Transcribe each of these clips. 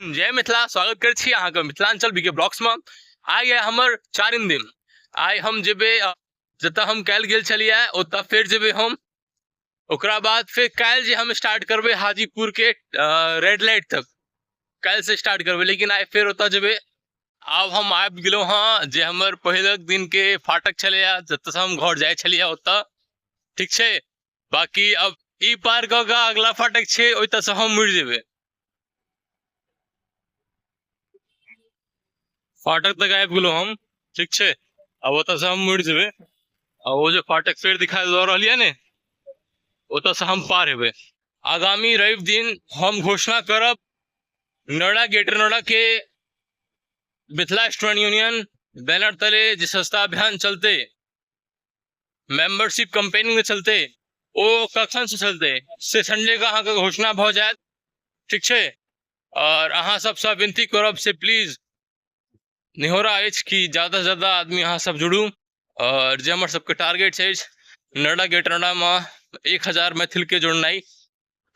जय मिथिला। स्वागत करै छी अहाँके मिथिलांचल बीके ब्लॉग्समे। आइ यऽ हमर चारिम दिन। आइ हम जेबै जतऽ हम काल्हि गेल छलियै ओतऽ फेर जेबै हम। ओकरा बाद फेर काल्हि जे हम स्टार्ट करबै हाजीपुरके रेड लाइट तक काल्हिसँ स्टार्ट करबै, लेकिन आइ फेर ओतऽ जेबै। आब हम आबि गेलहुँ हँ जे हमर पहिलक दिनके फाटक छलैए जतऽसँ हम घर जाइ छलियै ओतऽ, ठीक छै। बाकी अब ई पार कऽ कऽ अगला फाटक छै, ओतऽसँ हम मुड़ि जेबै। फाटक तक आबि गेलहुँ हम, ठीक छै। आब ओतऽसँ हम मुड़ि जेबै आ ओ जे फाटक फेर दिखाई दऽ रहल यऽ ने, ओतऽसँ हम पार हेबै। आगामी रवि दिन हम घोषणा करब नोएडा, ग्रेटर नोएडा के मिथिला स्टूडेंट यूनियन बैनर तले जे सस्ता अभियान चलते, मेंबरशिप कैंपेनिंग चलते, ओ कखन से चलते से संडे के अहाँके घोषणा भऽ जायत, ठीक छै। और अहाँ सबसँ विनती करब से प्लीज निहोरा अछि कि ज़्यादा से ज़्यादा आदमी अहाँ सब जुड़ू। और जे हमर सबके टारगेट अछि नोएडा, ग्रेटर नोएडामे 1000 मैथिल के जोड़नाइ,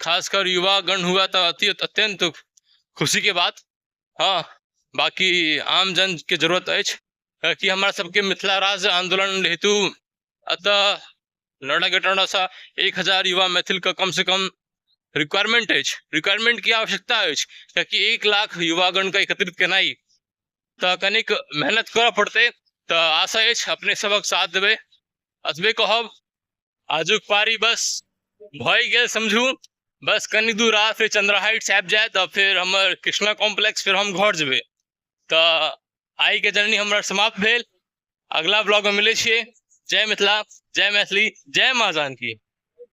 खासकर युवागण हुआ तऽ अति अत्यंत खुशी के बात। हाँ, बाकी आम जन के जरूरत अछि कि हमरा सबके मिथिला राज्य आंदोलन हेतु एतऽ नोएडा, ग्रेटर नोएडासँ 1000 युवा मैथिल के कम से कम रिक्वायरमेंट अछि, रिक्वायरमेंट की आवश्यकता अछि, कियाकि 1 लाख युवागण के एकत्रित केनाइ तऽ कनिक मेहनत करऽ पड़तै। तऽ आशा अछि अपने सबक साथ देबै। एतबे कहब, आजुक पारी बस भऽ गेल समझू, बस कनि दूर आ फेर चंद्रा हाइट्स आबि जायत आ फेर हमर कृष्णा कॉम्प्लेक्स, फेर हम घर जेबै। तऽ आइके जर्नी हमर समाप्त भेल। अगला ब्लॉगमे मिलै छियै। जय मिथिला, जय मैथिली, जय माँ जानकी।